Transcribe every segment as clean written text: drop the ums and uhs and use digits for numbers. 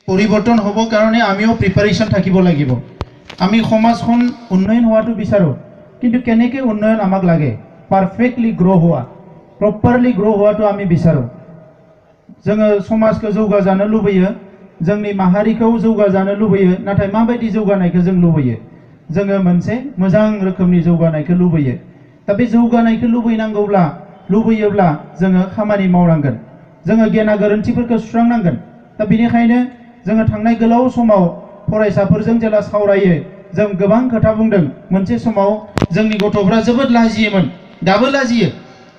পৰিৱৰ্তন হ'ব কাৰণে আমিও প্ৰিপাৰেশ্যন থাকিব লাগিব। আমি সমাজখন উন্নয়ন হোৱাটো বিচাৰোঁ, কিন্তু কেনেকৈ উন্নয়ন আমাক লাগে? পাৰফেক্টলি গ্ৰ' হোৱা, প্ৰপাৰলি গ্ৰ' হোৱাটো আমি বিচাৰোঁ। जोङो समाजखौ जौगाजानो लुबैयो, जोंनि माहारिखौ जौगाजानो लुबैयो, नाथाय माबायदि जौगानायखौ जों लुबैयो? जोङो मोनसे मोजां रोखोमनि जौगानायखौ लुबैयो। दा बे जौगानायखौ लुबैयोब्ला जोङो खामानि मावनांगोन, जोङो गेना गोरोन्थिफोरखौ सुस्रांनांगोन। दा बेनिखायनो जोङो थांनाय गोलाव समाव फरायसाफोरजों जेला सावरायो, जों गोबां खोथा बुंदों। मोनसे समाव जोंनि गथ'फ्रा जोबोद लाजियोमोन, दाबो लाजियो।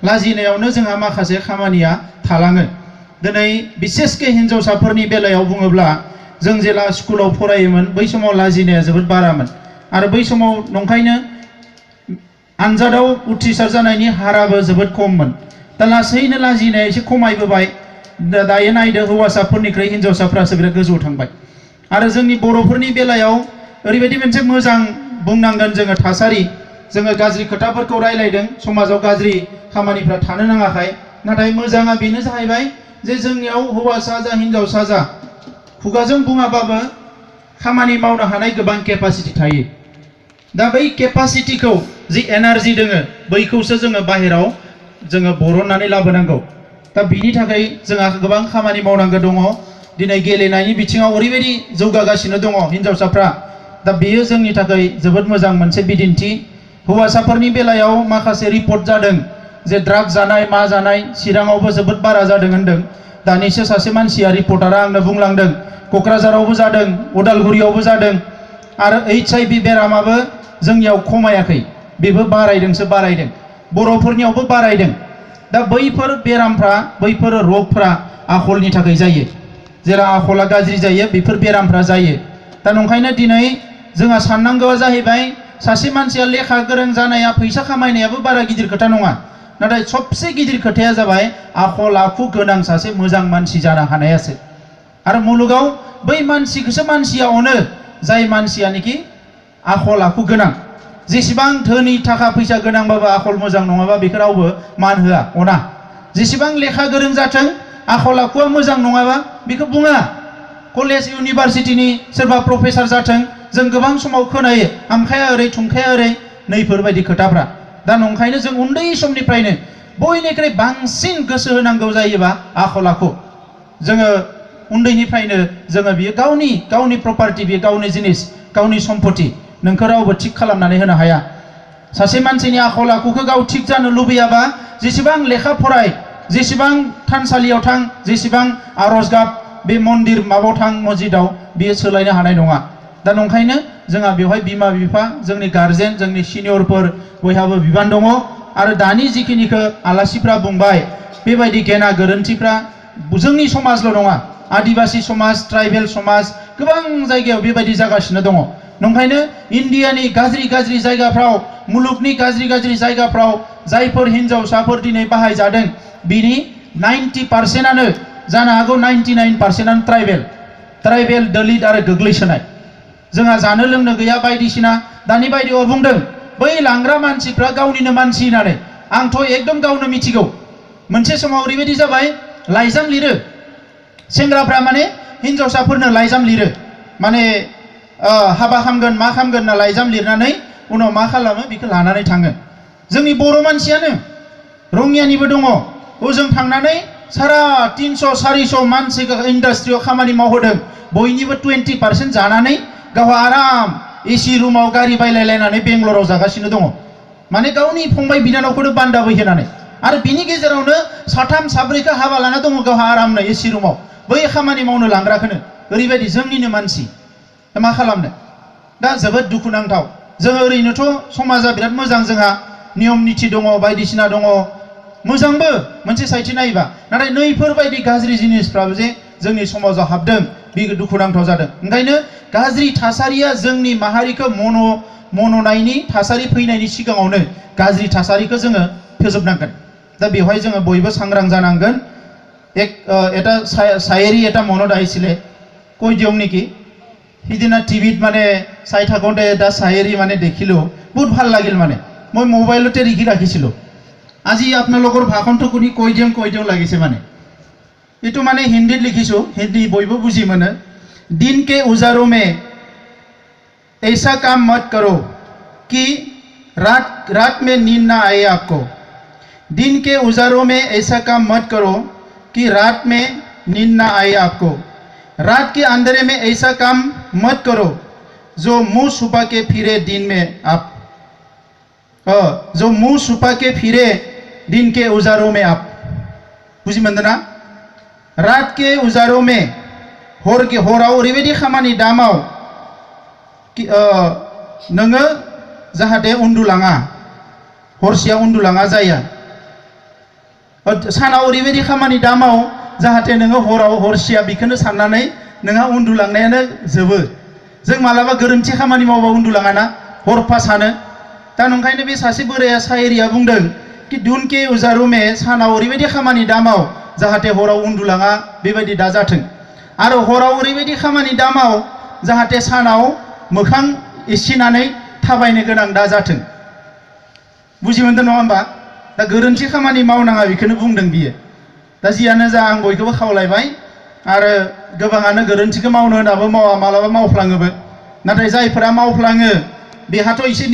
लाजिनायावनो जोंहा माखासे खामानिया थालाङो। दिनै बिसेसके हिन्जावसाफोरनि बेलायाव बुङोब्ला, जों जेला स्कुलाव फरायोमोन बै समाव लाजिनाया जोबोद बारामोन, आरो बै समाव नंखायनो आनजादाव उथ्रिसार जानायनि हाराबो जोबोद खममोन। दा लासैनो लाजिनाया एसे खमायबोबाय। दायो नायदो, हौवासाफोरनिख्रुइ हिन्जावसाफ्रासो बिराद गोजौआव थांबाय। आरो जोंनि बर'फोरनि बेलायाव ओरैबायदि मोनसे मोजां बुंनांगोन जोङो थासारि, जोङो गाज्रि खोथाफोरखौ रायलायदों, समाजाव गाज्रि खामानिफ्रा थानो नाङाखाय। नाथाय मोजाङा बेनो जाहैबाय जे जोंनियाव हौवासा जा हिन्जावसा जा खुगाजों बुङाबाबो खामानि मावनो हानाय गोबां केपासिटि थायो। दा बै केपासिटिखौ, जि एनार्जि दोङो, बैखौसो जोङो बाहेराव जोङो बरननानै लाबोनांगौ। दा बिनि थाखाय जोंहा गोबां खामानि मावनांगौ दङ। दिनै गेलेनायनि बिथिङाव ओरैबायदि जौगागासिनो दङ हिन्जावसाफ्रा। दा बेयो जोंनि थाखाय जोबोद मोजां मोनसे बिदिन्थि। हौवासाफोरनि बेलायाव माखासे रिपर्ट जादों जे ड्राग्स जानाय मा जानाय चिराङावबो जोबोद बारा जादों होनदों। दानिसो सासे मानसिया, रिपर्टारा आंनो बुंलांदों, क'क्राझारावबो जादों, उदालगुरियावबो जादों। आरो HIV बेरामाबो जोंनियाव खमायाखै, बेबो बारायदोंसो बारायदों। बर'फोरनियावबो बारायदों। दा बैफोर बेरामफ्रा, बैफोर रगफ्रा आखलनि थाखाय जायो। जेला आखला गाज्रि जायो, बेफोर बेरामफ्रा जायो। दा नंखायनो दिनै जोंहा साननांगौआ जाहैबाय, सासे मानसिया लेखा गोरों जानाया, फैसा खामायनायाबो बारा गिदिर खोथा नङा। नाथाय सबसे गिदिर खोथाया जाबाय आखल आखु गोनां सासे मोजां मानसि जानो हानायासो। आरो मुलुगाव बै मानसिखौसो मानसिया अनो, जाय मानसियानोखि आखल आखु गोनां। जेसेबां धोनि थाखा फैसा गोनांबाबो आखल मोजां नङाबा बेखौ रावबो मान होआ, अना। जेसेबां लेखा गोरों जाथों, आखल आखुआ मोजां नङाबा बेखौ बुङा। कलेज इउनिभारसिटिनि सोरबा प्रफेसार जाथों, जों गोबां समाव खोनायो, आमखाया ओरै थुमखाया ओरै, नैफोरबायदि खोथाफ्रा। दा नंखायनो जों उन्दै समनिफ्रायनो बयनिख्रुइ बांसिन गोसो होनांगौ जायोबा आखल आखु। जोङो उन्दैनिफ्रायनो जोङो बियो गावनि प्रपार्टि, बियो गावनि जिनिस, गावनि सम्पति। नोंखौ रावबो थिग खालामनानै होनो हाया। सासे मानसिनि आखल आखुखौ गाव थिग जानो लुबैयाबा जेसेबां लेखा फराय, जेसेबां थानसालियाव थां, जेसेबां आरज गाब, बे मन्दिर माबायाव थां, मस्जिदाव, बियो सोलायनो हानाय नङा। दा नंखायनो जोंहा बेवहाय बिमा बिफा, जोंनि गार्जेन, जोंनि सिनियरफोर बयहाबो बिबान दङ। आरो दानि जिखिनिखौ आलासिफ्रा बुंबाय, बेबायदि गेना गोरोन्थिफ्रा जोंनि समाजल' नङा, आदिबासी समाज, ट्राइबेल समाज, गोबां जायगायाव बेबायदि जागासिनो दङ। नंखायनो इन्डियानि गाज्रि जायगाफ्राव, मुलुगनि गाज्रि जायगाफ्राव जायफोर हिन्जावसाफोर दिनै बाहायजादों, बिनि 90%आनो, जानो हागौ 99%आनो ट्राइबेल, दलित आरो गोग्लैसोनाय। जोंहा जानो लोंनो गैया बायदिसिना। दानि बायदियाव बुंदों बै लांग्रा मानसिफ्रा गावनिनो मानसि होननानै। आंथ' एकदम गावनो मिथिगौ। मोनसे समाव ओरैबायदि जाबाय, लाइजाम लिरो सेंग्राफ्रा, माने हिन्जावसाफोरनो लाइजाम लिरो, माने हाबा खामगोन मा खामगोन ना लाइजाम लिरनानै उनाव मा खालामो, बेखौ लानानै थाङो। जोंनि बर' मानसियानो, रङियानिबो दङ, ओजों थांनानै सारा 300-400 मानसिखौ इन्डास्ट्रियाव खामानि मावहोदों। बयनिबो 20% जानानै गावहा आराम एसि रुमाव गारि बायलायलायनानै बेंगलराव जागासिनो दङ। माने गावनि फंबाय बिनानावखौनो बान्दा बैहोनानै। आरो बिनि गेजेरावनो साथाम साब्रैखौ हाबा लाना दङ गावहा आरामनो एसि रुमाव, बै खामानि मावनो लांग्राखौनो। ओरैबायदि जोंनिनो मानसि, मा खालामनो? दा जोबोद दुखुनांथाव। जोङो ओरैनोथ' समाजा बिराद मोजां, जोंहा नियम निथि दङ, बायदिसिना दङ, मोजांबो मोनसे साइडथि नायोबा। नाथाय नैफोरबायदि गाज्रि जिनिसफ्राबो जे जोंनि समाजाव हाबदों, बे दुखुनांथाव जादों। ओंखायनो गाज्रि थासारिया जोंनि माहारिखौ मन'नायनि थासारि फैनायनि सिगाङावनो गाज्रि थासारिखौ जोङो फोजोबनांगोन। दा बेवहाय जोङो बयबो सांग्रां जानांगोन। এটা শায়েৰী এটা মনত আহিছিলে, কৈ দিওঁ নেকি? সিদিনা টিভিত মানে চাই থাকোঁতে এটা শায়েৰী মানে দেখিলোঁ, বহুত ভাল লাগিল। মানে মই মোবাইলতে লিখি ৰাখিছিলোঁ। আজি আপোনালোকৰ ভাষণটো শুনি কৈ দিওঁ লাগিছে। মানে এইটো মানে হিন্দীত লিখিছোঁ, হিন্দী বয়বো বুজি মোনে। दिन के उजारों में ऐसा काम मत करो कि रात में नींद ना आए आपको। दिन के उजारों में ऐसा काम मत करो कि रात में नींद ना आए आपको। रात के अंधेरे में ऐसा काम मत करो जो मुंह छुपा के फिरे दिन में आप, जो मुंह छुपा के फिरे दिन के उजारों में आप। बुझि मोनदोंना? रात के उजारों में हराव ओरैबायदि खामानि दामाव नोङो जाहाथे उन्दुलाङा, हरसेया उन्दुलाङा जाया। सानाव ओरैबायदि खामानि दामाव जाहाथे नोङो हराव हरसेया बेखौनो साननानै नोंहा उन्दुलांनायानो जोबो। जों मालाबा गोरोन्थि खामानि मावबा उन्दुलाङाना, हरफा सानो। दा नंखायनो बे सासे बोराया सायरिया बुंदों कि दिन के उजारों में सानाव ओरैबायदि खामानि दामाव जाहाथे हराव उन्दुलाङा बेबायदि दा जाथों। आरो हराव ओरैबायदि खामानि दामाव जाहाथे सानाव मोखां एसिनानै थाबायनो गोनां दा जाथों। बुजि मोनदों नङा होमबा? दा गोरोन्थि खामानि मावनाङा बेखौनो बुंदों बियो। दा जियानो जा आं बयखौबो खावलायबाय। आरो गोबाङानो गोरोन्थिखौ मावनो होनाबो मावा, मालाबा मावफ्लाङोबो। नाथाय जायफोरा मावफ्लाङो बेहाथ' एसे